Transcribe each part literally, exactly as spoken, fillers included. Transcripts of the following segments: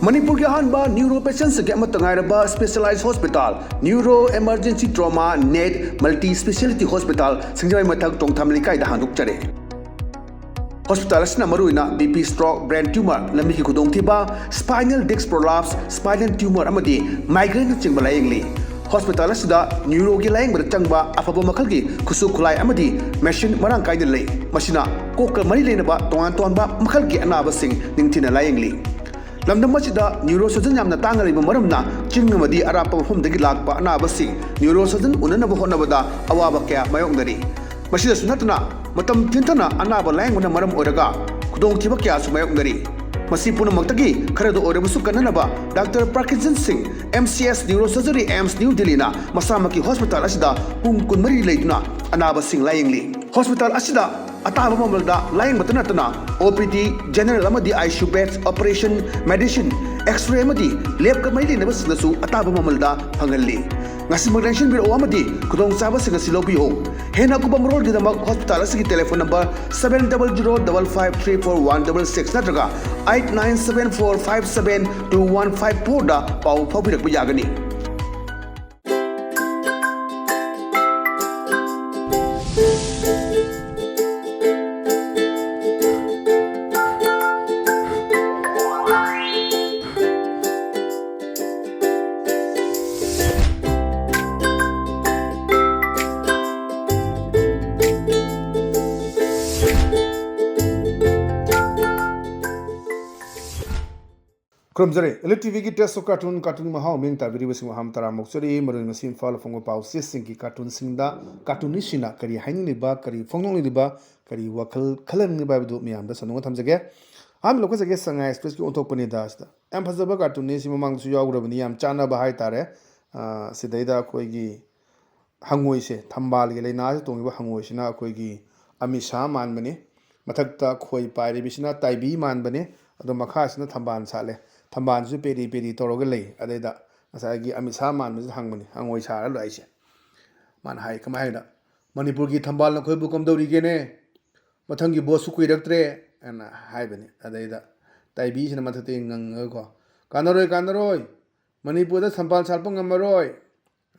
ꯃꯅꯤꯄꯨꯔꯒꯤ ꯑꯍꯥꯟꯕ ꯅ꯭ꯌꯨꯔꯣ ꯄꯦꯁꯦꯟꯁꯤꯡꯒꯤ ꯑꯃꯠꯇ ꯉꯥꯏꯔꯕ specialised hospital, neuro emergency trauma net multi speciality hospital, ꯁꯤꯡꯖꯃꯩ ꯃꯊꯛ ꯇꯣꯡꯊꯥꯝ ꯂꯩꯀꯥꯏꯗ ꯍꯥꯡꯗꯣꯛꯆꯔꯦ꯫ ꯍꯣꯁꯄꯤꯇꯥꯜ ꯑꯁꯤꯅ ꯃꯔꯨꯑꯣꯏꯅ B P, stroke, brain tumour, ꯂꯝꯕꯤꯒꯤ ꯈꯨꯗꯣꯡꯊꯤꯕ, spinal disc prolapse, spinal tumour ꯑꯃꯗꯤ ꯃꯥꯏꯒ꯭ꯔꯦꯟꯅꯆꯤꯡꯕ ꯂꯥꯌꯦꯡꯂꯤ꯫ ꯍꯣꯁꯄꯤꯇꯥꯜ ꯑꯁꯤꯗ ꯅ꯭ꯌꯨꯔꯣꯒꯤ ꯂꯥꯌꯦꯡꯕꯗ ꯆꯪꯕ ꯑꯐꯕ ꯃꯈꯜꯒꯤ ꯈꯨꯠꯁꯨ ꯈꯨꯠꯂꯥꯏ ꯑꯃꯗꯤ ꯃꯦꯁꯤꯟ ꯃꯔꯥꯡ ꯀꯥꯏꯅ ꯂꯩ꯫ ꯃꯁꯤꯅ ꯀꯣꯛꯀ ꯃꯔꯤ ꯂꯩꯅꯕ ꯇꯣꯉꯥꯟ ꯇꯣꯉꯥꯟꯕ ꯃꯈꯜꯒꯤ ꯑꯅꯥꯕꯁꯤꯡ ꯅꯤꯡꯊꯤꯅ ꯂꯥꯌꯦꯡꯂꯤ꯫ ꯂꯝꯗꯝ ꯑꯁꯤꯗ ꯅ꯭ꯌꯨꯔꯣ ꯁꯔꯖꯟ ꯌꯥꯝꯅ ꯇꯥꯡꯅ ꯂꯩꯕ ꯃꯔꯝꯅ ꯆꯤꯡ ꯑꯃꯗꯤ ꯑꯔꯥꯞꯄ ꯃꯐꯝꯗꯒꯤ ꯂꯥꯛꯄ ꯑꯅꯥꯕꯁꯤꯡ ꯅ꯭ꯌꯨꯔꯣ ꯁꯔꯖꯟ ꯎꯅꯅꯕ ꯍꯣꯠꯅꯕꯗ ꯑꯋꯥꯕ ꯀꯌꯥ ꯃꯥꯌꯣꯛꯅꯔꯤ꯫ ꯃꯁꯤꯗꯁꯨ ꯅꯠꯇꯅ ꯃꯇꯝ ꯊꯤꯟꯊꯅ ꯑꯅꯥꯕ ꯂꯥꯌꯦꯡꯕꯅ ꯃꯔꯝ ꯑꯣꯏꯔꯒ ꯈꯨꯗꯣꯡꯊꯤꯕ ꯀꯌꯥꯁꯨ ꯃꯥꯌꯣꯛꯅꯔꯤ꯫ ꯃꯁꯤ ꯄꯨꯝꯅꯃꯛꯇꯒꯤ ꯈꯔꯗ ꯑꯣꯏꯔꯕꯁꯨ ꯀꯟꯅꯅꯕ ꯗꯥꯛꯇꯔ ꯄ꯭ꯔꯀꯤꯟꯁꯟ ꯁꯤꯡ, M C S neuro surgery, AIIMS new ꯗꯤꯜꯂꯤꯅ ꯃꯁꯥꯃꯛꯀꯤ ꯍꯣꯁꯄꯤꯇꯥꯜ ꯑꯁꯤꯗ ꯄꯨꯡ ꯀꯨꯟꯃꯔꯤ ꯂꯩꯗꯨꯅ ꯑꯅꯥꯕꯁꯤꯡ ꯂꯥꯌꯦꯡꯂꯤ꯫ ꯍꯣꯁꯄꯤꯇꯥꯜ ꯑꯁꯤꯗ ꯑꯇꯥꯕ ꯃꯃꯜꯗ ꯂꯥꯌꯦꯡꯕꯇ ꯅꯠꯇꯅ ꯑꯣ ꯄꯤ ꯗꯤ, ꯖꯦꯅꯔꯦꯜ ꯑꯃꯗꯤ I C U beds, operation, medicine, X-ray ꯑꯃꯗꯤ ꯂꯦꯕꯀ ꯃꯔꯤ ꯂꯩꯅꯕꯁꯤꯡꯗꯁꯨ ꯑꯇꯥꯕ ꯃꯃꯜꯗ ꯐꯪꯍꯜꯂꯤ꯫ ꯉꯁꯤꯃꯛ ꯂꯦꯡꯁꯤꯟꯕꯤꯔꯛꯎ ꯑꯃꯗꯤ ꯈꯨꯗꯣꯡꯆꯥꯕꯁꯤꯡ ꯑꯁꯤ ꯂꯧꯕꯤꯌꯨ꯫ ꯍꯦꯟꯅ ꯑꯀꯨꯞꯄ ꯃꯔꯣꯜꯒꯤꯗꯃꯛ ꯍꯣꯁꯄꯤꯇꯥꯜ ꯑꯁꯤꯒꯤ telephone number seven double zero double five three four one double six ꯅꯠꯇ꯭ꯔꯒ eight nine seven four five seven two one five four ꯗ ꯄꯥꯎ ꯐꯥꯎꯕꯤꯔꯛꯄ ꯌꯥꯒꯅꯤ꯫ ꯈꯨꯔꯨꯝꯖꯔꯤ꯫ Elite ꯇꯤ ꯚꯤꯒꯤ Taste of Cartoon, ꯀꯥꯔꯇꯨꯟꯒꯤ ꯃꯍꯥꯎ ꯃꯤꯠꯌꯦꯡ ꯇꯥꯕꯤꯔꯤꯕꯁꯤꯡꯕꯨ ꯍꯥꯝ ꯇꯔꯥꯝꯅ ꯑꯣꯛꯆꯔꯤ꯫ ꯃꯔꯨꯑꯣꯏꯅ ꯉꯁꯤ ꯏꯝꯐꯥꯜꯗ ꯐꯣꯡꯕ ꯄꯥꯎꯆꯦꯁꯤꯡꯒꯤ ꯀꯥꯔꯇꯨꯟꯁꯤꯡꯗ ꯀꯥꯔꯇꯨꯅꯤꯁꯁꯤꯡꯅ ꯀꯔꯤ ꯍꯥꯏꯅꯤꯡꯂꯤꯕ, ꯀꯔꯤ ꯐꯣꯡꯗꯣꯛꯅꯤꯡꯂꯤꯕ, ꯀꯔꯤ ꯋꯥꯈꯜ ꯈꯜꯍꯟꯅꯤꯡꯂꯤꯕ ꯍꯥꯏꯕꯗꯨ ꯃꯤꯌꯥꯝꯗ ꯁꯟꯗꯣꯛꯅ ꯊꯝꯖꯒꯦ꯫ ꯑꯍꯥꯟꯕ ꯂꯧꯈꯠꯆꯒꯦ, ꯁꯉꯥꯏ ꯑꯦꯛꯁꯄ꯭ꯔꯦꯁꯀꯤ ꯑꯣꯟꯊꯣꯛꯄꯅꯤꯗ꯫ ꯑꯁꯤꯗ ꯌꯥꯝ ꯐꯖꯕ ꯀꯥꯔꯇꯨꯟꯅꯤ, ꯁꯤ ꯃꯃꯥꯡꯗꯁꯨ ꯌꯥꯎꯈ꯭ꯔꯕꯅꯤ, ꯌꯥꯝ ꯆꯥꯟꯅꯕ ꯍꯥꯏꯇꯥꯔꯦ꯫ ꯑ, ꯁꯤꯗꯩꯗ ꯑꯩꯈꯣꯏꯒꯤ ꯍꯪꯉꯣꯏꯁꯦ, ꯊꯝꯕꯥꯜꯒꯤ ꯂꯩꯅꯥꯁꯦ ꯇꯣꯡꯉꯤꯕ ꯍꯪꯉꯣꯏꯁꯤꯅ ꯑꯩꯈꯣꯏꯒꯤ ꯑꯃꯤꯁꯥ ꯃꯥꯟꯕꯅꯤ꯫ ꯃꯊꯛꯇ ꯈꯣꯏ ꯄꯥꯏꯔꯤꯕꯁꯤꯅ ꯇꯥꯏꯕꯤ ꯃꯥꯟꯕꯅꯤ꯫ ꯑꯗꯣ ꯃꯈꯥꯁꯤꯅ ꯊꯝꯕꯥꯜ ꯁꯥꯠꯂꯦ꯫ ꯊꯝꯕꯥꯜꯁꯤꯁꯨ ꯄꯦꯔꯤ ꯄꯦꯔꯤ ꯇꯧꯔꯒ ꯂꯩ꯫ ꯑꯗꯩꯗ ꯉꯁꯥꯏꯒꯤ ꯑꯃꯤꯁꯥ ꯃꯥꯟꯕꯁꯤꯗ ꯍꯪꯕꯅꯤ, "ꯍꯪꯉꯣꯏ ꯁꯥꯔ ꯂꯣꯏ ꯍꯥꯏꯁꯦ?" ꯃꯥꯅ ꯍꯥꯏ, ꯀꯃꯥꯏ ꯍꯥꯏꯅ, "ꯃꯅꯤꯄꯨꯔꯒꯤ ꯊꯝꯕꯥꯜ ꯅꯈꯣꯏꯕꯨ ꯀꯝꯗꯧꯔꯤꯒꯦꯅꯦ? ꯃꯊꯪꯒꯤ ꯚꯣꯠꯁꯨ ꯀꯨꯏꯔꯛꯇ꯭ꯔꯦ" ꯍꯥꯏꯅ ꯍꯥꯏꯕꯅꯤ꯫ ꯑꯗꯩꯗ ꯇꯥꯏꯕꯤꯁꯤꯅ ꯃꯊꯛꯇꯒꯤ ꯉꯪꯉꯒꯀꯣ, ꯀꯥꯟꯅꯔꯣꯏ, ꯀꯥꯟꯅꯔꯣꯏ, ꯃꯅꯤꯄꯨꯔꯗ ꯊꯝꯕꯥꯜ ꯁꯥꯠꯄ ꯉꯝꯃꯔꯣꯏ꯫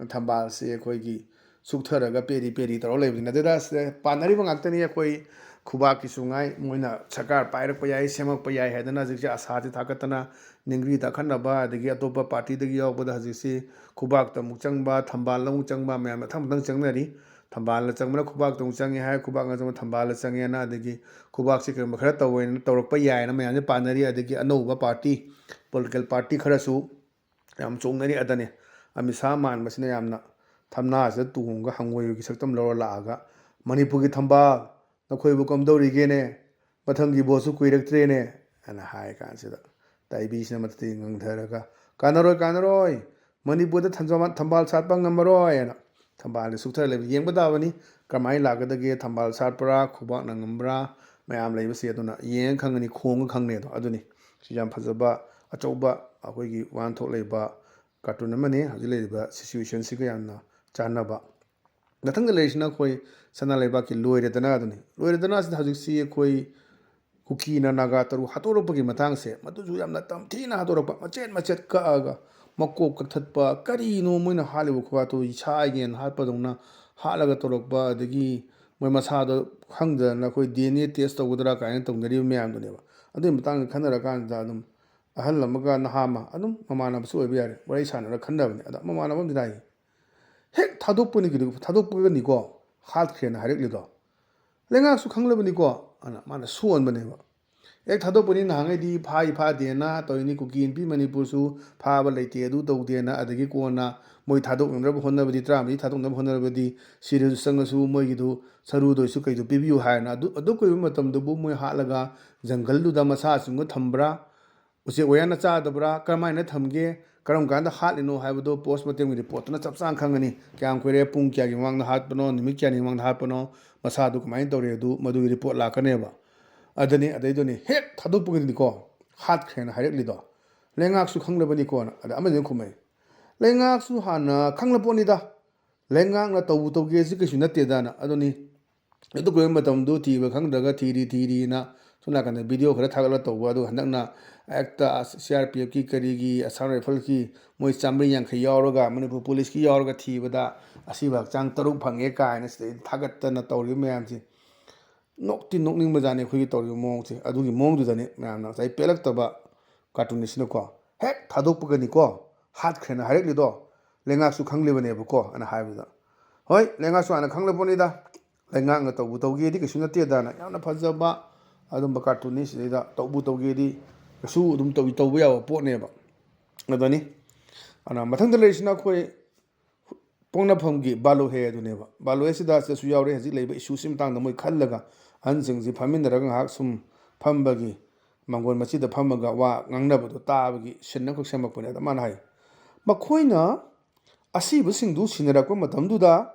ꯊꯝꯕꯥꯜꯁꯦ ꯑꯩꯈꯣꯏꯒꯤ ꯁꯨꯛꯊꯔꯒ ꯄꯦꯔꯤ ꯄꯦꯔꯤ ꯇꯧꯔ ꯂꯩꯕꯅꯤꯅ, ꯑꯗꯨꯗ ꯁꯤꯗ ꯄꯥꯟꯅꯔꯤꯕ ꯉꯥꯛꯇꯅꯤ꯫ ꯑꯩꯈꯣꯏ ꯈꯨꯕꯥꯛꯀꯤꯁꯨ ꯉꯥꯏ, ꯃꯣꯏꯅ ꯁꯔꯀꯥꯔ ꯄꯥꯏꯔꯛꯄ ꯌꯥꯏ, ꯁꯦꯝꯃꯛꯄ ꯌꯥꯏ ꯍꯥꯏꯗꯅ ꯍꯧꯖꯤꯛꯁꯦ ꯑꯁꯥꯁꯦ ꯊꯥꯒꯠꯇꯅ, ꯅꯤꯡꯒ꯭ꯔꯤ ꯇꯥꯈꯠꯅꯕ, ꯑꯗꯒꯤ ꯑꯇꯣꯞꯄ ꯄꯥꯔꯇꯤꯗꯒꯤ ꯌꯥꯎꯕꯗ ꯍꯧꯖꯤꯛꯁꯤ ꯈꯨꯕꯥꯛꯇ ꯑꯃꯨꯛ ꯆꯪꯕ, ꯊꯝꯕꯥꯜꯗ ꯑꯃꯨꯛ ꯆꯪꯕ, ꯃꯌꯥꯝ ꯃꯊꯪ ꯃꯊꯪ ꯆꯪꯅꯔꯤ꯫ ꯊꯝꯕꯥꯜꯗ ꯆꯪꯕꯅ ꯈꯨꯕꯥꯛꯇ ꯑꯃꯨꯛ ꯆꯪꯉꯦ ꯍꯥꯏ, ꯈꯨꯕꯥꯛꯅ ꯆꯪꯕ ꯊꯝꯕꯥꯜꯗ ꯆꯪꯉꯦꯅ, ꯑꯗꯒꯤ ꯈꯨꯕꯥꯛꯁꯤ ꯀꯩꯒꯨꯝꯕ ꯈꯔ ꯇꯧꯋꯦꯅ ꯇꯧꯔꯛꯄ ꯌꯥꯏꯅ ꯃꯌꯥꯝꯁꯦ ꯄꯥꯟꯅꯔꯤ꯫ ꯑꯗꯒꯤ ꯑꯅꯧꯕ ꯄꯥꯔꯇꯤ, ꯄꯣꯂꯤꯇꯤꯀꯦꯜ ꯄꯥꯔꯇꯤ ꯈꯔꯁꯨ ꯌꯥꯝ ꯆꯣꯡꯅꯔꯤ꯫ ꯑꯗꯅꯤ ꯑꯃꯤꯠ ꯁꯥꯍ ꯃꯥꯟꯕꯁꯤꯅ ꯌꯥꯝꯅ ꯊꯝꯅꯥꯁꯤꯗ ꯇꯣꯡꯉꯒ ꯍꯪꯉꯣꯏꯒꯤ ꯁꯛꯇꯝ ꯂꯧꯔ ꯂꯥꯛꯑꯒ, "ꯃꯅꯤꯄꯨꯔꯒꯤ ꯊꯝꯕꯥꯜ, ꯅꯈꯣꯏꯕꯨ ꯀꯝꯗꯧꯔꯤꯒꯦꯅꯦ? ꯃꯊꯪꯒꯤ ꯚꯣꯠꯁꯨ ꯀꯨꯏꯔꯛꯇ꯭ꯔꯦꯅꯦ" ꯍꯥꯏꯅ ꯍꯥꯏ ꯀꯥꯟꯁꯤꯗ, ꯇꯥꯏꯕꯤꯁꯤꯅ ꯃꯊꯛꯇꯒꯤ ꯉꯪꯊꯔꯒ, "ꯀꯥꯟꯅꯔꯣꯏ, ꯀꯥꯟꯅꯔꯣꯏ, ꯃꯅꯤꯄꯨꯔꯗ ꯊꯝꯖ-, ꯊꯝꯕꯥꯜ ꯁꯥꯠꯄ ꯉꯝꯃꯔꯣꯏ" ꯍꯥꯏꯅ ꯊꯝꯕꯥꯜꯗꯤ ꯁꯨꯛꯊꯔ ꯂꯩꯕ꯫ ꯌꯦꯡꯕ ꯇꯥꯕꯅꯤ, ꯀꯔꯝꯍꯥꯏꯅ ꯂꯥꯛꯀꯗꯒꯦ, ꯊꯝꯕꯥꯜ ꯁꯥꯠꯄ꯭ꯔꯥ, ꯈꯨꯕꯥꯛꯅ ꯉꯝꯕ꯭ꯔꯥ, ꯃꯌꯥꯝ ꯂꯩꯕꯁꯦ꯫ ꯑꯗꯨꯅ ꯌꯦꯡꯉ ꯈꯪꯒꯅꯤ, ꯈꯣꯡꯉ ꯈꯪꯅꯤ꯫ ꯑꯗꯣ ꯑꯗꯨꯅꯤ ꯁꯤ ꯌꯥꯝ ꯐꯖꯕ, ꯑꯆꯧꯕ ꯑꯩꯈꯣꯏꯒꯤ ꯋꯥꯍꯟꯊꯣꯛ ꯂꯩꯕ ꯀꯥꯔꯇꯨꯟ ꯑꯃꯅꯤ꯫ ꯍꯧꯖꯤꯛ ꯂꯩꯔꯤꯕ ꯁꯤꯆꯨꯋꯦꯁꯟꯁꯤꯒ ꯌꯥꯝꯅ ꯆꯥꯟꯅꯕ꯫ ꯃꯊꯪꯗ ꯂꯩꯔꯤꯁꯤꯅ ꯑꯩꯈꯣꯏ ꯁꯅꯥ ꯂꯩꯕꯥꯛꯀꯤ ꯂꯣꯏꯔꯦꯗꯅ ꯑꯗꯨꯅꯤ꯫ ꯂꯣꯏꯔꯦꯗꯅ ꯑꯁꯤꯗ ꯍꯧꯖꯤꯛꯁꯤ ꯑꯩꯈꯣꯏ ꯀꯨꯀꯤꯅ ꯅꯥꯒꯥ ꯇꯔꯨꯛ ꯍꯥꯠꯇꯣꯔꯛꯄꯒꯤ ꯃꯇꯥꯡꯁꯦ, ꯃꯗꯨꯁꯨ ꯌꯥꯝꯅ ꯇꯝꯊꯤꯅ ꯍꯥꯠꯇꯣꯔꯛꯄ, ꯃꯆꯦꯠ ꯃꯆꯦꯠ ꯀꯛꯑꯒ ꯃꯀꯣꯛ ꯀꯛꯊꯠꯄ, ꯀꯔꯤꯅꯣ ꯃꯣꯏꯅ ꯍꯥꯠꯂꯤꯕ ꯈꯨꯍꯥꯠꯇꯣ, ꯁꯥ ꯌꯦꯟ ꯍꯥꯠꯄꯗꯧꯅ ꯍꯥꯠꯂꯒ ꯇꯧꯔꯛꯄ, ꯑꯗꯒꯤ ꯃꯣꯏ ꯃꯁꯥꯗꯣ ꯈꯪꯗꯗꯅ ꯑꯩꯈꯣꯏ ꯗꯤ ꯑꯦꯟ ꯑꯦ ꯇꯦꯁ ꯇꯧꯒꯗ꯭ꯔꯥ ꯀꯥꯏꯅ ꯇꯧꯅꯔꯤꯕ ꯃꯌꯥꯝꯗꯨꯅꯦꯕ꯫ ꯑꯗꯨꯒꯤ ꯃꯇꯥꯡꯗ ꯈꯟꯅꯔꯀꯥꯟꯗ ꯑꯗꯨꯝ ꯑꯍꯜ ꯑꯃꯒ ꯅꯍꯥ ꯑꯃ, ꯑꯗꯨꯝ ꯃꯃꯥꯟꯅꯕꯁꯨ ꯑꯣꯏꯕ ꯌꯥꯔꯦ, ꯋꯥꯔꯤ ꯁꯥꯟꯅꯔ ꯈꯟꯅꯕꯅꯦ꯫ ꯑꯗ ꯃꯃꯥꯟꯅꯕ ꯑꯃꯗꯤ ꯍꯥꯏ, "ꯍꯦꯛ ꯊꯥꯗꯣꯛꯄꯅꯤ ꯀꯩꯗꯧ-, ꯊꯥꯗꯣꯛꯄꯒꯅꯤꯀꯣ ꯍꯥꯠꯈ꯭ꯔꯦꯅ ꯍꯥꯏꯔꯛꯂꯤꯗꯣ꯫ ꯂꯩꯉꯥꯛꯁꯨ ꯈꯪꯂꯕꯅꯤꯀꯣ" ꯑꯅ ꯃꯥꯅ ꯁꯣꯟꯕꯅꯦꯕ꯫ "ꯍꯦꯛ ꯊꯥꯗꯣꯛꯄꯅꯤ, ꯅꯍꯥꯟꯉꯩꯗꯤ ꯐꯥꯏ ꯐꯥꯗꯦꯅ ꯇꯧꯔꯤꯅꯤ, ꯀꯨꯀꯤ ꯅꯨꯄꯤ ꯃꯅꯤꯄꯨꯔꯁꯨ ꯐꯥꯕ ꯂꯩꯇꯦ, ꯑꯗꯨ ꯇꯧꯗꯦꯅ", ꯑꯗꯒꯤ ꯀꯣꯟꯅ ꯃꯣꯏ ꯊꯥꯗꯣꯛꯅꯅꯕ ꯍꯣꯠꯅꯕꯗꯤ, ꯇꯔꯥꯃꯔꯤ ꯊꯥꯗꯣꯛꯅꯕ ꯍꯣꯠꯅꯔꯕꯗꯤ ꯁꯤꯔꯁꯨ ꯆꯪꯉꯁꯨ ꯃꯣꯏꯒꯤꯗꯨ ꯁꯔꯨꯗꯣ ꯑꯣꯏꯁꯨ ꯀꯩꯗꯣ ꯄꯤꯕꯤꯌꯨ ꯍꯥꯏꯅ꯫ ꯑꯗꯨ, ꯑꯗꯨ ꯀꯣꯏꯕ ꯃꯇꯝꯗꯕꯨ ꯃꯣꯏ ꯍꯥꯠꯂꯒ ꯖꯪꯒꯜꯗꯨꯗ ꯃꯁꯥꯁꯤꯡꯗꯣ ꯊꯝꯕ꯭ꯔꯥ? ꯎꯆꯦꯛ ꯋꯥꯌꯥꯅ ꯆꯥꯗꯕ꯭ꯔꯥ? ꯀꯔꯝꯍꯥꯏꯅ ꯊꯝꯒꯦ? ꯀꯔꯝ ꯀꯥꯟꯗ ꯍꯥꯠꯂꯤꯅꯣ ꯍꯥꯏꯕꯗꯣ ꯄꯣꯁꯃꯣꯔꯇꯦꯝꯒꯤ ꯔꯤꯄꯣꯔꯠꯇꯨꯅ ꯆꯞ ꯆꯥꯅ ꯈꯪꯒꯅꯤ꯫ ꯀꯌꯥꯝ ꯀꯨꯏꯔꯦ, ꯄꯨꯡ ꯀꯌꯥꯒꯤ ꯃꯃꯥꯡꯗ ꯍꯥꯠꯄꯅꯣ, ꯅꯨꯃꯤꯠ ꯀꯌꯥꯅꯤ ꯃꯃꯥꯡꯗ ꯍꯥꯠꯄꯅꯣ, ꯃꯁꯥꯗꯨ ꯀꯃꯥꯏꯅ ꯇꯧꯔꯦ, ꯑꯗꯨ ꯃꯗꯨꯒꯤ ꯔꯤꯄꯣꯔꯠ ꯂꯥꯛꯀꯅꯦꯕ꯫ ꯑꯗꯨꯅꯤ, ꯑꯗꯩꯗꯨꯅꯤ ꯍꯦꯛ ꯊꯥꯗꯣꯛꯄꯒꯤꯗꯤꯀꯣ ꯍꯥꯠꯈ꯭ꯔꯦꯅ ꯍꯥꯏꯔꯛꯂꯤꯗꯣ꯫ "ꯂꯩꯉꯥꯛꯁꯨ ꯈꯪꯂꯕꯅꯤꯀꯣꯅ", ꯑꯗ ꯑꯃꯁꯤꯅ ꯈꯨꯝꯃꯛꯏ, "ꯂꯩꯉꯥꯛꯁꯨ ꯍꯥꯟꯅ ꯈꯪꯂ ꯄꯣꯠꯅꯤꯗ, ꯂꯩꯉꯥꯛꯅ ꯇꯧꯕ ꯇꯧꯒꯦꯁꯤ ꯀꯩꯁꯨ ꯅꯠꯇꯦꯗꯅ"꯫ ꯑꯗꯨꯅꯤ ꯑꯗꯨ ꯀꯨꯏꯕ ꯃꯇꯝꯗꯨ ꯊꯤꯕ ꯈꯪꯗ꯭ꯔꯒ ꯊꯤꯔꯤ ꯊꯤꯔꯤꯅ ꯁꯣꯝ ꯅꯥꯀꯟꯗ video ꯈꯔ ꯊꯥꯒꯠꯂ ꯇꯧꯕ, ꯑꯗꯨꯒ ꯍꯟꯗꯛꯅ ꯍꯦꯛꯇ CRPFꯀꯤ ꯀꯔꯤꯒꯤ Assam Riflesꯀꯤ ꯃꯣꯏ ꯆꯥꯃꯔꯤ ꯌꯥꯡꯈꯩ ꯌꯥꯎꯔꯒ ꯃꯅꯤꯄꯨꯔ Policeꯀꯤ ꯌꯥꯎꯔꯒ ꯊꯤꯕꯗ ꯑꯁꯤꯕ ꯍꯛꯆꯥꯡ ꯇꯔꯨꯛ ꯐꯪꯉꯦ ꯀꯥꯏꯅ ꯁꯤꯗꯩ ꯊꯥꯒꯠꯇꯅ ꯇꯧꯔꯤꯕ ꯃꯌꯥꯝꯁꯦ꯫ ꯅꯣꯛꯇꯤ ꯅꯣꯛꯅꯤꯡꯕꯖꯥꯠꯅꯤ ꯑꯩꯈꯣꯏꯒꯤ ꯇꯧꯔꯤꯕ ꯃꯑꯣꯡꯁꯦ꯫ ꯑꯗꯨꯒꯤ ꯃꯑꯣꯡꯗꯨꯗꯅꯤ ꯃꯌꯥꯝꯅ ꯉꯁꯥꯏ ꯄꯦꯜꯂꯛꯇꯕ cartoonꯅꯤꯁꯤꯅꯀꯣ꯫ ꯍꯦꯛ ꯊꯥꯗꯣꯛꯄꯒꯅꯤꯀꯣ, ꯍꯥꯠꯈ꯭ꯔꯦꯅ ꯍꯥꯏꯔꯛꯂꯤꯗꯣ, ꯂꯩꯉꯥꯛꯁꯨ ꯈꯪꯂꯤꯕꯅꯦꯕꯀꯣ ꯑꯅ ꯍꯥꯏꯕꯗ꯫ ꯍꯣꯏ, ꯂꯩꯉꯥꯛꯁꯨ ꯍꯥꯟꯅ ꯈꯪꯂꯕ ꯄꯣꯠꯅꯤꯗ, ꯂꯩꯉꯥꯛꯅ ꯇꯧꯕꯨ ꯇꯧꯒꯦꯗꯤ ꯀꯩꯁꯨ ꯅꯠꯇꯦꯗꯅ ꯌꯥꯝꯅ ꯐꯖꯕ ꯑꯗꯨꯝꯕ cartoonꯅꯤ꯫ ꯁꯤꯗꯩꯗ ꯇꯧꯕꯨ ꯇꯧꯒꯦꯗꯤ ꯀꯩꯁꯨ ꯑꯗꯨꯝ ꯇꯧ-, ꯇꯧꯕ ꯌꯥꯕ ꯄꯣꯠꯅꯦꯕ꯫ ꯑꯗꯨꯅꯤ꯫ ꯑꯗꯨꯅ ꯃꯊꯪꯗ ꯂꯩꯔꯤꯁꯤꯅ ꯑꯩꯈꯣꯏ ꯄꯣꯛꯅꯐꯝꯒꯤ ꯕꯥꯂꯨ ꯍꯦ ꯑꯗꯨꯅꯦꯕ꯫ ꯕꯥꯂꯨ ꯍꯦ ꯁꯤꯗ ꯁꯤꯗꯁꯨ ꯌꯥꯎꯔꯦ꯫ ꯍꯧꯖꯤꯛ ꯂꯩꯕ issueꯁꯤ ꯃꯇꯥꯡꯗ ꯃꯣꯏ ꯈꯜꯂꯒ ꯑꯍꯟꯁꯤꯡꯁꯤ ꯐꯝꯃꯤꯟꯅꯔꯒ ꯉꯥꯏꯍꯥꯛ ꯁꯨꯝ ꯐꯝꯕꯒꯤ, ꯃꯥꯡꯒꯣꯟ ꯃꯆꯤꯗ ꯐꯝꯃꯒ ꯋꯥ ꯉꯥꯡꯅꯕꯗꯣ ꯇꯥꯕꯒꯤ scene ꯑꯃꯈꯛ ꯁꯦꯝꯃꯛꯄꯅꯦ꯫ ꯑꯗ ꯃꯥꯅ ꯍꯥꯏ, ꯃꯈꯣꯏꯅ ꯑꯁꯤꯕꯁꯤꯡꯗꯨ ꯁꯤꯟꯅꯔꯛꯄ ꯃꯇꯝꯗꯨꯗ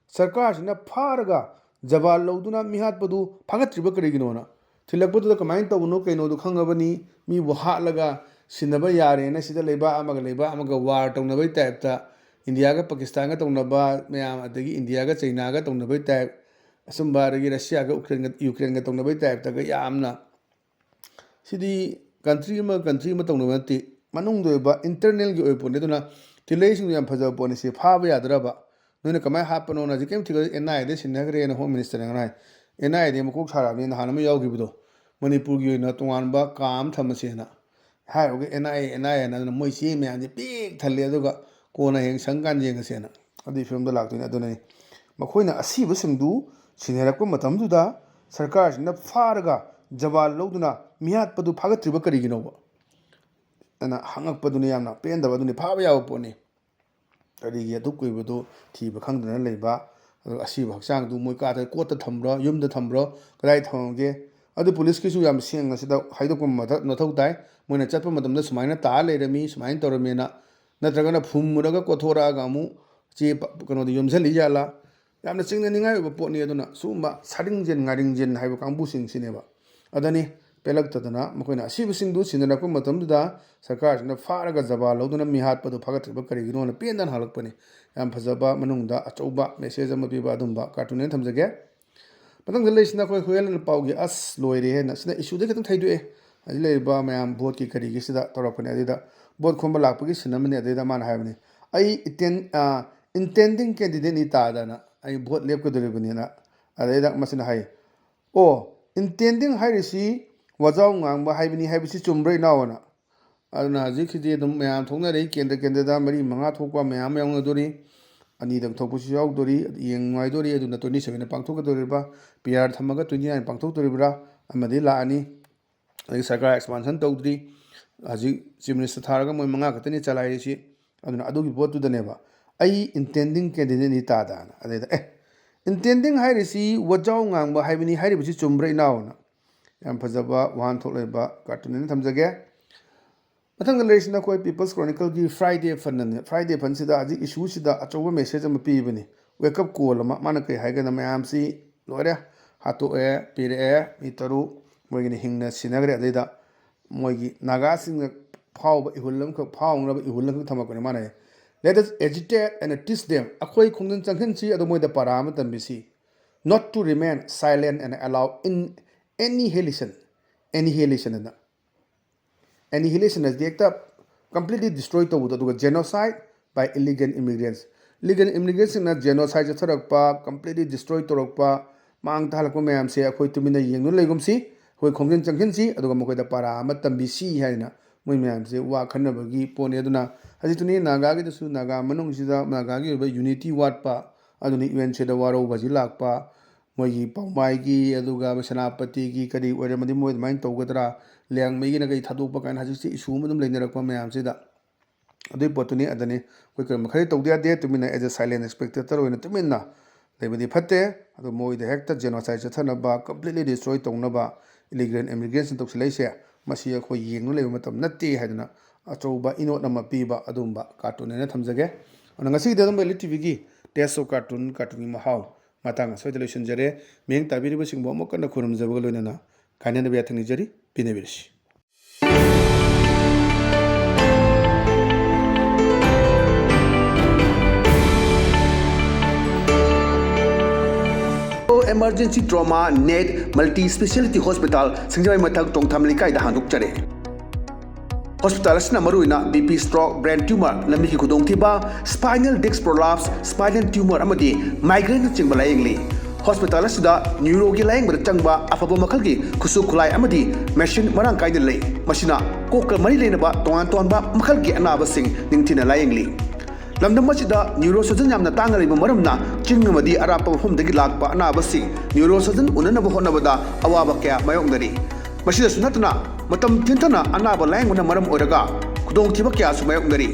ꯁꯔꯀꯥꯔꯁꯤꯅ ꯐꯥꯔꯒ ꯖꯕꯥꯟ ꯂꯧꯗꯨꯅ ꯃꯤꯍꯥꯠꯄꯗꯨ ꯐꯥꯒꯠꯇ꯭ꯔꯤꯕ ꯀꯔꯤꯒꯤꯅꯣꯅ꯫ ꯊꯤꯜꯂꯛꯄꯗꯨꯗ ꯀꯃꯥꯏꯅ ꯇꯧꯕꯅꯣ ꯀꯩꯅꯣꯗꯣ ꯈꯪꯉꯕꯅꯤ꯫ ꯃꯤꯕꯨ ꯍꯥꯠꯂꯒ ꯁꯤꯟꯅꯕ ꯌꯥꯔꯦꯅ ꯁꯤꯗ ꯂꯩꯕꯥꯛ ꯑꯃꯒ ꯂꯩꯕꯥꯛ ꯑꯃꯒ war ꯇꯧꯅꯕꯩ typeꯇ, ꯏꯟꯗꯤꯌꯥꯒ ꯄꯥꯀꯤꯁꯇꯥꯟꯒ ꯇꯧꯅꯕ ꯃꯌꯥꯝ, ꯑꯗꯒꯤ ꯏꯟꯗꯤꯌꯥꯒ ꯆꯩꯅꯥꯒ ꯇꯧꯅꯕꯩ type, ꯑꯁꯨꯝꯕ, ꯑꯗꯒꯤ ꯔꯁꯤꯌꯥꯒ ꯎꯀ꯭ꯔꯦꯟꯒ, ꯌꯨꯀ꯭ꯔꯦꯟꯒ ꯇꯧꯅꯕꯩ typeꯇꯒ ꯌꯥꯝꯅ, ꯁꯤꯗꯤ country ꯑꯃ country ꯑꯃ ꯇꯧꯅꯕ ꯅꯠꯇꯦ, ꯃꯅꯨꯡꯗ ꯑꯣꯏꯕ internalꯒꯤ ꯑꯣꯏꯕ ꯄꯣꯠꯅꯤ꯫ ꯑꯗꯨꯅ ꯊꯤꯜꯂꯛꯏꯁꯤꯡꯗꯣ ꯌꯥꯝ ꯐꯖꯕ ꯄꯣꯠꯅꯤ꯫ ꯁꯤ ꯐꯥꯕ ꯌꯥꯗ꯭ꯔꯕ? ꯅꯣꯏꯅ ꯀꯃꯥꯏꯅ ꯍꯥꯠꯄꯅꯣꯅ ꯍꯧꯖꯤꯛ ꯀꯩꯝ ꯊꯤꯒꯠꯂ-, NIAꯗ ꯁꯤꯟꯅꯈ꯭ꯔꯦꯅ Home Ministerꯅ ꯉꯔꯥꯡ꯫ NIAꯗ ꯃꯀꯣꯛ ꯁꯥꯔꯛꯑꯕꯅꯤ꯫ ꯅꯍꯥꯟ ꯑꯃ ꯌꯥꯎꯈꯤꯕꯗꯣ, ꯃꯅꯤꯄꯨꯔꯒꯤ ꯑꯣꯏꯅ ꯇꯣꯉꯥꯟꯕ ꯀꯥ ꯑꯃ ꯊꯝꯃꯁꯦꯅ ꯍꯥꯏꯔꯨꯔꯒ NIA, NIAꯅ꯫ ꯑꯗꯨꯅ ꯃꯣꯏ ꯆꯦ ꯃꯌꯥꯝꯁꯦ ꯄꯤꯛ ꯊꯜꯂꯦ, ꯑꯗꯨꯒ ꯀꯣꯟꯅ ꯍꯌꯦꯡ ꯁꯪꯀꯥꯟꯗ ꯌꯦꯡꯉꯁꯦꯅ ꯑꯗꯨꯒꯤ ꯐꯤꯕꯝꯗ ꯂꯥꯛꯇꯣꯏꯅꯦ꯫ ꯑꯗꯨꯅꯅꯤ ꯃꯈꯣꯏꯅ ꯑꯁꯤꯕꯁꯤꯡꯗꯨ ꯁꯤꯟꯅꯔꯛꯄ ꯃꯇꯝꯗꯨꯗ ꯁꯔꯀꯥꯔꯁꯤꯡꯅ ꯐꯥꯔꯒ ꯖꯕꯥꯟ ꯂꯧꯗꯨꯅ ꯃꯤꯍꯥꯠꯄꯗꯨ ꯐꯥꯒꯠꯇ꯭ꯔꯤꯕ ꯀꯔꯤꯒꯤꯅꯣꯕ? ꯑꯅ ꯍꯪꯉꯛꯄꯗꯨꯅꯤ ꯌꯥꯝꯅ ꯄꯦꯟꯗꯕ꯫ ꯑꯗꯨꯅꯤ ꯐꯥꯕ ꯌꯥꯕ ꯄꯣꯠꯅꯤ꯫ ꯀꯔꯤꯒꯤ ꯑꯗꯨꯛ ꯀꯨꯏꯕꯗꯨ ꯊꯤꯕ ꯈꯪꯗꯅ ꯂꯩꯕ? ꯑꯗꯨꯒ ꯑꯁꯤꯕ ꯍꯛꯆꯥꯡꯗꯨ ꯃꯣꯏ ꯀꯥꯗ ꯀꯣꯠꯇ ꯊꯝꯕ꯭ꯔꯣ, ꯌꯨꯝꯗ ꯊꯝꯕ꯭ꯔꯣ, ꯀꯗꯥꯏ ꯊꯝꯃꯝꯒꯦ? ꯑꯗꯨ ꯄꯨꯂꯤꯁꯀꯤꯁꯨ ꯌꯥꯝ ꯁꯦꯡꯅ ꯁꯤꯗ ꯍꯥꯏꯗꯣꯛꯄ ꯃꯊ-, ꯃꯊꯧ ꯇꯥꯏ꯫ ꯃꯣꯏꯅ ꯆꯠꯄ ꯃꯇꯝꯗ ꯁꯨꯃꯥꯏꯅ ꯇꯥ ꯂꯩꯔꯝꯃꯤ, ꯁꯨꯃꯥꯏꯅ ꯇꯧꯔꯝꯃꯦꯅ, ꯅꯠꯇ꯭ꯔꯒꯅ ꯐꯨꯝꯃꯨꯔꯒ ꯀꯣꯊꯣꯔꯛꯑꯒ ꯑꯃꯨꯛ ꯆꯦ ꯄ-, ꯀꯩꯅꯣꯗ ꯌꯣꯝꯁꯤꯜꯂꯤ ꯖꯥꯠꯂꯥ? ꯌꯥꯝꯅ ꯆꯤꯡꯅꯅꯤꯡꯉꯥꯏ ꯑꯣꯏꯕ ꯄꯣꯠꯅꯤ꯫ ꯑꯗꯨꯅ ꯁꯤꯒꯨꯝꯕ ꯁꯥꯔꯤꯡꯖꯦꯟ ꯉꯥꯔꯤꯡꯖꯦꯟ ꯍꯥꯏꯕ ꯀꯥꯡꯕꯨꯁꯤꯡꯁꯤꯅꯦꯕ꯫ ꯑꯗꯅꯤ ꯄꯦꯜꯂꯛꯇꯗꯅ ꯃꯈꯣꯏꯅ ꯑꯁꯤꯕꯁꯤꯡꯗꯨ ꯁꯤꯟꯅꯔꯛꯄ ꯃꯇꯝꯗꯨꯗ ꯁꯔꯀꯥꯔꯁꯤꯅ ꯐꯥꯔꯒ ꯖꯕꯥꯟ ꯂꯧꯗꯨꯅ ꯃꯤ ꯍꯥꯠꯄꯗꯨ ꯐꯥꯒꯠꯇ꯭ꯔꯤꯕ ꯀꯔꯤꯒꯤꯅꯣꯅ ꯄꯦꯟꯗꯅ ꯍꯜꯂꯛꯄꯅꯤ꯫ ꯌꯥꯝ ꯐꯖꯕ, ꯃꯅꯨꯡꯗ ꯑꯆꯧꯕ message ꯑꯃ ꯄꯤꯕ ꯑꯗꯨꯝꯕ cartoon ꯑꯣꯏꯅ ꯊꯝꯖꯒꯦ꯫ ꯃꯊꯪꯗ ꯂꯩꯔꯤꯁꯤꯅ ꯑꯩꯈꯣꯏ ꯍꯨꯌꯦꯟ ꯂꯟꯄꯥꯎꯒꯤ ꯑꯁ ꯂꯣꯏꯔꯦ ꯍꯥꯏꯅ, ꯁꯤꯅ ꯏꯁꯨꯗꯒꯤ ꯈꯤꯇꯪ ꯊꯩꯗꯣꯛꯑꯦ꯫ ꯍꯧꯖꯤꯛ ꯂꯩꯔꯤꯕ ꯃꯌꯥꯝ ꯚꯣꯠꯀꯤ ꯀꯔꯤꯒꯤꯁꯤꯗ ꯇꯧꯔꯛꯄꯅꯦ꯫ ꯑꯗꯨꯗ ꯚꯣꯠ ꯈꯣꯝꯕ ꯂꯥꯛꯄꯒꯤ ꯁꯤꯟ ꯑꯃꯅꯤ꯫ ꯑꯗꯨꯗ ꯃꯥꯅ ꯍꯥꯏꯕꯅꯤ, "ꯑꯩ intend-, ꯑ, intending candidateꯅꯤ ꯇꯥꯗꯅ ꯑꯩ ꯚꯣꯠ ꯂꯦꯞꯀꯗꯧꯔꯤꯕꯅꯤꯅ"꯫ ꯑꯗꯩꯗ ꯃꯁꯤꯅ ꯍꯥꯏ, "ꯑꯣ, intending ꯍꯥꯏꯔꯤꯁꯤ ꯋꯥꯖꯥꯎ ꯉꯥꯡꯕ ꯍꯥꯏꯕꯅꯤ ꯍꯥꯏꯕꯁꯤ ꯆꯨꯝꯕ꯭ꯔꯥ, ꯏꯅꯥꯎ?" ꯑꯅ꯫ ꯑꯗꯨꯅ ꯍꯧꯖꯤꯛꯀꯤꯗꯤ ꯑꯗꯨꯝ ꯃꯌꯥꯝ ꯊꯣꯛꯅꯔꯤ, ꯀꯦꯟꯗ꯭ꯔ ꯀꯦꯟꯗ꯭ꯔꯗ ꯃꯔꯤ ꯃꯉꯥ ꯊꯣꯛꯄ ꯃꯌꯥꯝ ꯑꯃ ꯌꯥꯎꯅꯗꯣꯔꯤ, ꯑꯅꯤꯗꯪ ꯊꯣꯛꯄꯁꯨ ꯌꯥꯎꯗꯣꯔꯤ꯫ ꯑꯗꯨ ꯌꯦꯡ ꯅꯨꯡꯉꯥꯏꯗꯣꯔꯤ꯫ ꯑꯗꯨꯅ twenty sevenꯗ ꯄꯥꯡꯊꯣꯛꯀꯗꯧꯔꯤꯕ, P R ꯊꯝꯃꯒ twenty nine ꯄꯥꯡꯊꯣꯛꯇꯣꯔꯤꯕ꯭ꯔꯥ, ꯑꯃꯗꯤ ꯂꯥꯛꯑꯅꯤ꯫ ꯑꯗꯒꯤ ꯁꯔꯀꯥꯔ expansion ꯇꯧꯗ꯭ꯔꯤ, ꯍꯧꯖꯤꯛ Chief Minister ꯊꯥꯔꯒ ꯃꯣꯏ ꯃꯉꯥ ꯈꯛꯇꯅꯤ ꯆꯂꯥꯏꯔꯤꯁꯤ꯫ ꯑꯗꯨꯅ ꯑꯗꯨꯒꯤ ꯄꯣꯠꯇꯨꯗꯅꯦꯕ ꯑꯩ intending candidateꯅꯤ ꯇꯥꯗꯅ꯫ ꯑꯗꯩꯗ, "ꯑꯦ, intending ꯍꯥꯏꯔꯤꯁꯤ ꯋꯥꯖꯥꯎ ꯉꯥꯡꯕ ꯍꯥꯏꯕꯅꯤ ꯍꯥꯏꯔꯤꯕꯁꯤ ꯆꯨꯝꯕ꯭ꯔꯥ, ꯏꯅꯥꯎꯅ?" ꯌꯥꯝ ꯐꯖꯕ ꯋꯥꯍꯟꯊꯣꯛ ꯂꯩꯕ cartoon ꯑꯃ ꯊꯝꯖꯒꯦ꯫ ꯃꯊꯪꯗ ꯂꯩꯔꯤꯁꯤꯅ ꯑꯩꯈꯣꯏ People's Chronicleꯒꯤ Friday Funꯅꯤ꯫ Friday Funꯁꯤꯗ ꯍꯧꯖꯤꯛ issueꯁꯤꯗ ꯑꯆꯧꯕ message ꯑꯃ ꯄꯤꯕꯅꯤ, wake up call ꯑꯃ꯫ ꯃꯥꯅ ꯀꯔꯤ ꯍꯥꯏꯒꯦꯗ, ꯃꯌꯥꯝꯁꯤ ꯂꯣꯏꯔꯦ, ꯍꯥꯠꯇꯣꯛꯑꯦ, ꯄꯤꯔꯛꯑꯦ, ꯃꯤ ꯇꯔꯨꯛ ꯃꯣꯏꯒꯤꯅ ꯍꯤꯡꯅ ꯁꯤꯅꯈ꯭ꯔꯦ꯫ ꯑꯗꯩꯗ ꯃꯣꯏꯒꯤ ꯅꯥꯒꯥꯁꯤꯡꯅ ꯐꯥꯎꯕ ꯏꯍꯨꯜ ꯑꯃꯈꯛ, ꯐꯥꯎꯅꯕ ꯏꯍꯨꯜ ꯑꯃꯈꯛ ꯊꯝꯃꯛꯄꯅꯤ꯫ ꯃꯥꯅ ꯍꯥꯏ, "Let us agitate and teach them." ꯑꯩꯈꯣꯏ ꯈꯣꯡꯖꯪ ꯆꯪꯍꯟꯁꯤ, ꯑꯗꯣ ꯃꯣꯏꯗ ꯄꯔꯥ ꯑꯃ ꯇꯝꯕꯤꯁꯤ꯫ "Not to remain silent and allow in annihilation." Annihilation ꯑꯅ, annihilation ꯍꯥꯏꯗꯤ ꯍꯦꯛꯇ completely destroy ꯇꯧꯕꯗꯣ, ꯑꯗꯨꯒ genocide by illegal immigrants, illegal immigrantꯁꯤꯡꯅ genocide ꯆꯠꯊꯔꯛꯄ, completely destroy ꯇꯧꯔꯛꯄ, ꯃꯥꯡ ꯇꯥꯍꯜꯂꯛꯄ ꯃꯌꯥꯝꯁꯦ ꯑꯩꯈꯣꯏ ꯇꯨꯃꯤꯟꯅ ꯌꯦꯡꯗꯨꯅ ꯂꯩꯒꯨꯝꯁꯤ, ꯑꯩꯈꯣꯏ ꯈꯣꯡꯖꯪ ꯆꯪꯁꯤꯟꯁꯤ, ꯑꯗꯨꯒ ꯃꯈꯣꯏꯗ ꯄꯔꯥ ꯑꯃ ꯇꯝꯕꯤꯁꯤ ꯍꯥꯏꯅ ꯃꯣꯏ ꯃꯌꯥꯝꯁꯦ ꯋꯥ ꯈꯟꯅꯕꯒꯤ ꯄꯣꯠꯅꯤ꯫ ꯑꯗꯨꯅ ꯍꯧꯖꯤꯛꯇꯨꯅꯤ ꯅꯥꯒꯥꯒꯤꯗꯁꯨ, ꯅꯥꯒꯥ ꯃꯅꯨꯡꯁꯤꯗ ꯅꯥꯒꯥꯒꯤ ꯑꯣꯏꯕ unity ꯋꯥꯠꯄ, ꯑꯗꯨꯅ UNCꯗ ꯋꯥꯔꯧꯕ ꯍꯧꯖꯤꯛ ꯂꯥꯛꯄ, ꯃꯣꯏꯒꯤ ꯄꯥꯎꯃꯥꯏꯒꯤ, ꯑꯗꯨꯒ ꯁꯦꯅꯥꯄꯇꯤꯒꯤ ꯀꯔꯤ ꯑꯣꯏꯔꯝꯃꯗꯤ ꯃꯣꯏ ꯑꯗꯨꯃꯥꯏꯅ ꯇꯧꯒꯗ꯭ꯔꯥ, ꯂꯤꯌꯥꯡꯃꯩꯒꯤꯅ ꯀꯔꯤ ꯊꯥꯗꯣꯛꯄ ꯀꯥꯏꯅ ꯍꯧꯖꯤꯛꯁꯦ issue ꯑꯃ ꯑꯗꯨꯝ ꯂꯩꯅꯔꯛꯄ ꯃꯌꯥꯝꯁꯤꯗ꯫ ꯑꯗꯨꯒꯤ ꯄꯣꯠꯇꯨꯅꯤ꯫ ꯑꯗꯅꯤ ꯑꯩꯈꯣꯏ ꯀꯔꯤꯒꯨꯝꯕ ꯈꯔꯗꯤ ꯇꯧꯗ ꯌꯥꯗꯦ, ꯇꯨꯃꯤꯟꯅ as a silent spectator ꯑꯣꯏꯅ ꯇꯨꯃꯤꯟꯅ ꯂꯩꯕꯗꯤ ꯐꯠꯇꯦ꯫ ꯑꯗꯨ ꯃꯣꯏꯗ ꯍꯦꯛꯇ genocide ꯆꯠꯊꯅꯕ, completely destroy ꯇꯧꯅꯕ illegal immigrantꯁꯤꯡ ꯇꯧꯁꯤꯜꯂꯛꯏꯁꯦ, ꯃꯁꯤ ꯑꯩꯈꯣꯏ ꯌꯦꯡꯗꯨꯅ ꯂꯩꯕ ꯃꯇꯝ ꯅꯠꯇꯦ ꯍꯥꯏꯗꯅ ꯑꯆꯧꯕ ꯏꯅꯣꯠ ꯑꯃ ꯄꯤꯕ ꯑꯗꯨꯒꯨꯝꯕ cartoon ꯑꯣꯏꯅ ꯊꯝꯖꯒꯦ꯫ ꯑꯗꯨꯅ ꯉꯁꯤꯒꯤꯗꯤ ꯑꯗꯨꯝ ꯑꯦꯜ ꯏ ꯇꯤ ꯚꯤꯒꯤ Taste of Cartoon, cartoonꯒꯤ ꯃꯍꯥꯎ ꯃꯇꯥꯡ ꯑꯁ꯭ꯋꯥꯏꯗ ꯂꯣꯏꯁꯤꯟꯖꯔꯦ꯫ ꯃꯤꯠꯌꯦꯡ ꯇꯥꯕꯤꯔꯤꯕꯁꯤꯡꯕꯨ ꯑꯃꯨꯛ ꯀꯟꯅ ꯈꯨꯔꯨꯝꯖꯕꯒ ꯂꯣꯏꯅꯅ ꯀꯥꯏꯅꯅꯕ ꯌꯥꯊꯪ ꯅꯤꯖꯔꯤ, ꯄꯤꯅꯕꯤꯔꯁꯤ꯫ Oh, am Emergency Trauma Net Multi Speciality Hospital, ꯁꯤꯡꯖꯃꯩ ꯃꯊꯛ, ꯇꯣꯡꯊꯥꯝ ꯂꯩꯀꯥꯏꯗ ꯍꯥꯡꯗꯣꯛꯆꯔꯦ꯫ ꯍꯣꯁꯄꯤꯇꯥꯜ ꯑꯁꯤꯅ ꯃꯔꯨꯑꯣꯏꯅ BP stroke, brain tumor, ꯂꯝꯕꯤꯒꯤ ꯈꯨꯗꯣꯡꯊꯤꯕ, spinal disc prolapse, spinal tumor ꯑꯃꯗꯤ migraine ꯅꯆꯤꯡꯕ ꯂꯥꯌꯦꯡꯂꯤ꯫ ꯍꯣꯁꯄꯤꯇꯥꯜ ꯑꯁꯤꯗ ꯅ꯭ꯌꯨꯔꯣꯒꯤ ꯂꯥꯌꯦꯡꯕꯗ ꯆꯪꯕ ꯑꯐꯕ ꯃꯈꯜꯒꯤ ꯈꯨꯠꯁꯨ ꯈꯨꯠꯂꯥꯏ ꯑꯃꯗꯤ ꯃꯦꯁꯤꯟ ꯃꯔꯥꯡ ꯀꯥꯏꯅ ꯂꯩ꯫ ꯃꯁꯤꯅ ꯀꯣꯛꯀ ꯃꯔꯤ ꯂꯩꯅꯕ ꯇꯣꯉꯥꯟ ꯇꯣꯉꯥꯟꯕ ꯃꯈꯜꯒꯤ ꯑꯅꯥꯕꯁꯤꯡ ꯅꯤꯡꯊꯤꯅ ꯂꯥꯌꯦꯡꯂꯤ꯫ ꯂꯝꯗꯝ ꯑꯁꯤꯗ neurosurgeon ꯌꯥꯝꯅ ꯇꯥꯡꯅ ꯂꯩꯕ ꯃꯔꯝꯅ ꯆꯤꯡ ꯑꯃꯗꯤ ꯑꯔꯥꯞꯄ ꯃꯐꯝꯗꯒꯤ ꯂꯥꯛꯄ ꯑꯅꯥꯕꯁꯤꯡ neurosurgeon ꯎꯅꯅꯕ ꯍꯣꯠꯅꯕꯗ ꯑꯋꯥꯕ ꯀꯌꯥ ꯃꯥꯌꯣꯛꯅꯔꯤ꯫ ꯃꯁꯤꯗꯁꯨ ꯅꯠꯇꯅ ꯃꯇꯝ ꯊꯦꯡꯊꯅ ꯑꯅꯥꯕ ꯂꯥꯌꯦꯡꯕꯅ ꯃꯔꯝ ꯑꯣꯏꯔꯒ ꯈꯨꯗꯣꯡꯊꯤꯕ ꯀꯌꯥꯁꯨ ꯃꯥꯌꯣꯛꯅꯔꯤ꯫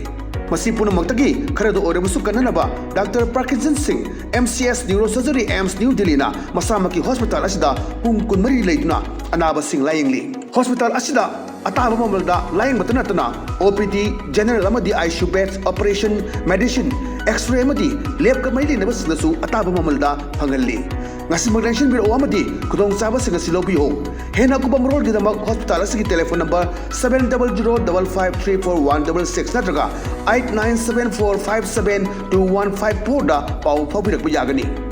ꯃꯁꯤ ꯄꯨꯝꯅꯃꯛꯇꯒꯤ ꯈꯔꯗ ꯑꯣꯏꯔꯕꯁꯨ ꯀꯟꯅꯅꯕ Doctor Parkinson Singh, MCS Neurosurgery, AIIMS New Delhi ꯅ ꯃꯁꯥꯃꯛꯀꯤ ꯍꯣꯁꯄꯤꯇꯥꯜ ꯑꯁꯤꯗ ꯄꯨꯡ ꯀꯨꯟꯃꯔꯤ ꯂꯩꯗꯨꯅ ꯑꯅꯥꯕꯁꯤꯡ ꯂꯥꯌꯦꯡꯂꯤ꯫ ꯍꯣꯁꯄꯤꯇꯥꯜ ꯑꯁꯤꯗ ꯑꯇꯥꯕ ꯃꯃꯜꯗ ꯂꯥꯌꯦꯡꯕꯇ ꯅꯠꯇꯅ OPD, general ꯑꯃꯗꯤ ICU beds, operation, medicine, X-ray ꯑꯃꯗꯤ lab ꯀ ꯃꯔꯤ ꯂꯩꯅꯕꯁꯤꯡꯗꯁꯨ ꯑꯇꯥꯕ ꯃꯃꯜꯗ ꯐꯪꯍꯜꯂꯤ꯫ ꯉꯁꯤꯃꯛ ꯂꯦꯡꯁꯤꯟꯕꯤꯔꯛꯎ ꯑꯃꯗꯤ ꯈꯨꯗꯣꯡꯆꯥꯕꯁꯤꯡ ꯑꯁꯤ ꯂꯧꯕꯤꯌꯨ꯫ ꯍꯦꯟꯅ ꯑꯀꯨꯞꯄ ꯃꯔꯣꯜꯒꯤꯗꯃꯛ ꯍꯣꯁꯄꯤꯇꯥꯜ ꯑꯁꯤꯒꯤ telephone number seven double zero double five three four one double six ꯅꯠꯇ꯭ꯔꯒ eight nine seven four five seven two one five four ꯗ ꯄꯥꯎ ꯐꯥꯎꯕꯤꯔꯛꯄ ꯌꯥꯒꯅꯤ꯫